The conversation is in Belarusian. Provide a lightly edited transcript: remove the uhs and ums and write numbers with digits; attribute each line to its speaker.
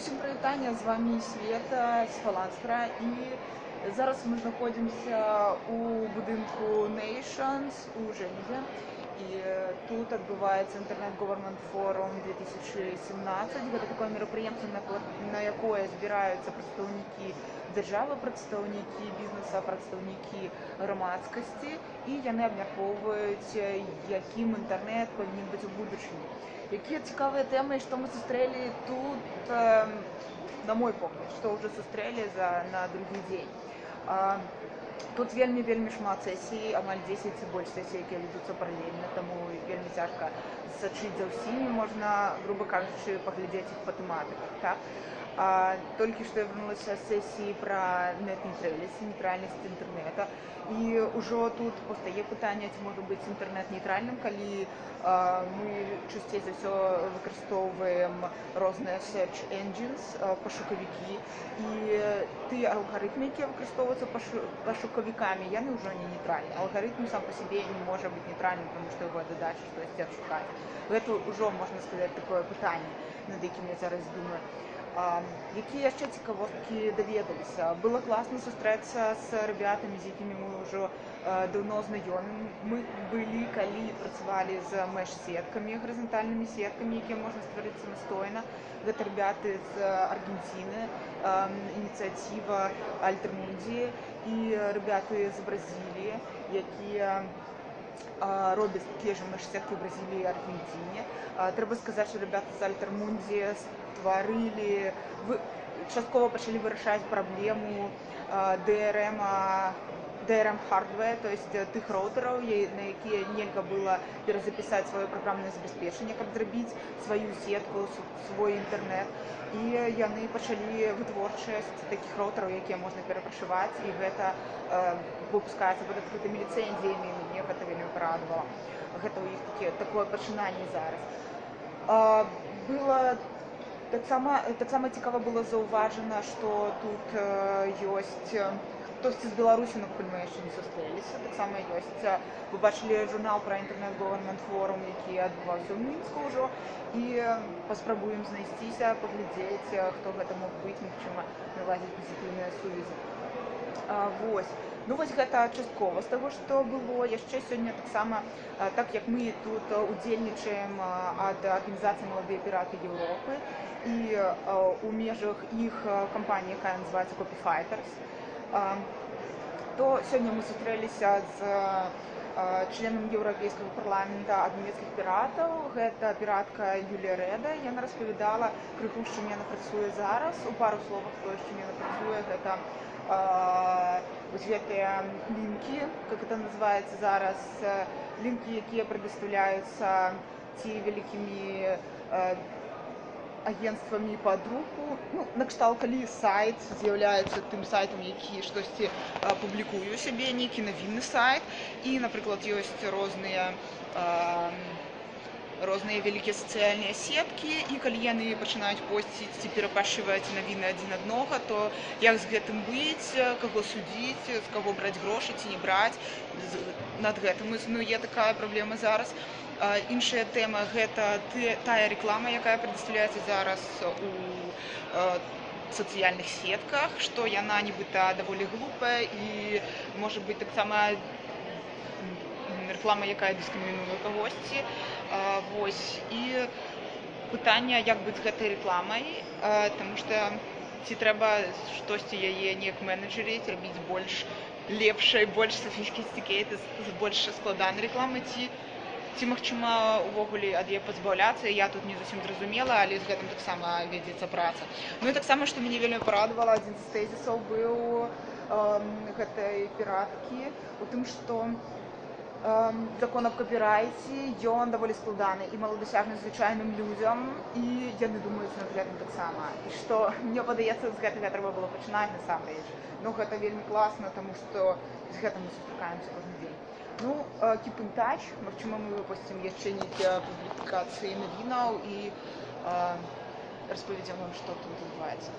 Speaker 1: Усім прывітанне, з вамі Света з Фаланстра, і зараз мы знаходзімся у будынку Nations у Жэневе, і тут адбываецца Internet Government Forum 2017. Гэта такое мерапрыемства, на якое збіраюцца прадстаўнікі дзяржавы, прадстаўнікі бізнеса, прадстаўнікі грамадскасці, і яны абмяркоўваюць, якім інтэрнэт павінен быць у будучыні. Якія цікавыя тэмы і што мы сустрэлі тут, на мой погляд, што ўжо сустрэлі на другі дзень. Тут вельмі, вельмі шмат сесій, амаль 10 ці больш сесій, якія вядуцца паралельна, таму вельмі цяжка сачыць за ўсімі, можна, груба кажучы, паглядзець іх па тэматыках. Так? Толькі што я вярнулася з сесіі пра net neutrality, нейтральнасць інтэрнэта. І ўжо тут паўстае пытанне, ці можа быць інтэрнэт нейтральным, калі мы часцей за ўсё выкарыстоўваем розныя search engines, пашукавікі, і тыя алгарытмы, якія выкарыстоўваюцца пашукавікамі, яны ўжо не нейтральныя. Алгарытм сам па сабе не можа быць нейтральным, таму што яго задача штосьці адшукаць. Гэта ўжо, можна сказаць, такое пытанне, над якім я зараз думаю. Якія яшчэ цікавосткі даведаліся? Было класна сустрэцца з ребятамі, з якімі мы ўжо даўно знаёмы. Мы былі, калі працавалі з меш-сеткамі, гарызантальнымі сеткамі, якія можна стварыць самастойна. Гэта ребяты з Аргенціны, ініцыятыва Альтермунді, і ребяты з Бразіліі, якія робяць такія ж меш-сеткі ў Бразіліі і Аргенціне. Трэба сказаць, што ребята з Альтермунді стварылі, часткова пачалі вырашаць праблему DRM, DRM hardware, то есть тых роутараў, на якія нельга было перазапісаць сваё праграмнае забеспячэнне, каб зрабіць сваю сетку, свой інтэрнэт. І яны пачалі вытворчасць такіх роутараў, якія можна перапрашываць, і гэта выпускаецца пад адкрытымі ліцэнзіямі, і мяне гэта вельмі парадавала. Гэта ў іх такое пачынанне зараз. Было таксама цікава было заўважана, што тут ёсць хтосьці з Беларусі, но пакуль мы яшчэ не сустрэліся. Таксама ёсць, вы бачылі журнал пра Internet Government Forum, які адбываўся ў Мінску ўжо, і паспрабуем знайсціся, паглядзець, хто гэта мог быць, магчыма, наладзіць пазітыўныя сувязі. Вось. Ну вось гэта часткова з таго, што было. Яшчэ сёння таксама, так як мы тут удзельнічаем ад арганізацыі «Маладыя піраты Еўропы» і у межах іх кампаніі, якая называецца Copyfighters, то сёння мы сустрэліся з членам Еўрапейскага парламента ад нямецкіх піратаў. Гэта піратка Юлія Рэда. Яна распавядала крыху, з чым яна працуе зараз. У пару словах тое, з чым яна працуе, гэта вось гэтыя лінкі, как это называется зараз, лінкі, якія прадастаўляюцца ці вялікімі агенцтвамі па друку, ну, накшталт, калі сайт з'яўляецца тым сайтам, які штосьці публікуе ў сябе, нейкі навінны сайт, і, напрыклад, ёсць розныя вялікія сацыяльныя сеткі, і калі яны пачынаюць посціць ці перапашываць навіны адзін аднога, то як з гэтым быць, каго судзіць, з каго браць грошы ці не браць, над гэтым існуе такая праблема зараз. Іншая тэма — гэта тая рэклама, якая прадастаўляецца зараз у сацыяльных сетках, што яна нібыта даволі глупая і можа быць таксама рэклама, якая дыскрымінуе кагосьці. Вось. І пытанне, як быць з гэтай рэкламай, таму што ці трэба штосьці яе неяк менеджерыць, рабіць больш лепшай, больш sophisticated, з больш складанай рэкламай, ці магчыма, увогуле ад яе пазбаўляцца, я тут не зусім зразумела, але з гэтым таксама вядзецца праца. Ну і таксама, што мяне вельмі парадавала, адзін з тэзісаў быў гэтай піраткі у тым, што закон аб капірайце, ён даволі складаны і маладасяжны звычайным людзям, і яны думаюць над гэтым таксама. І што, мне падаецца, з гэтага трэба было пачынаць насамрэч. Ну, гэта вельмі класна, таму што з гэтым мы сустракаемся кожны дзень. Ну, keep in touch, магчыма, мы выпусцім яшчэ нейкія публікацыі навінаў і распавядзем вам, што тут адбываецца.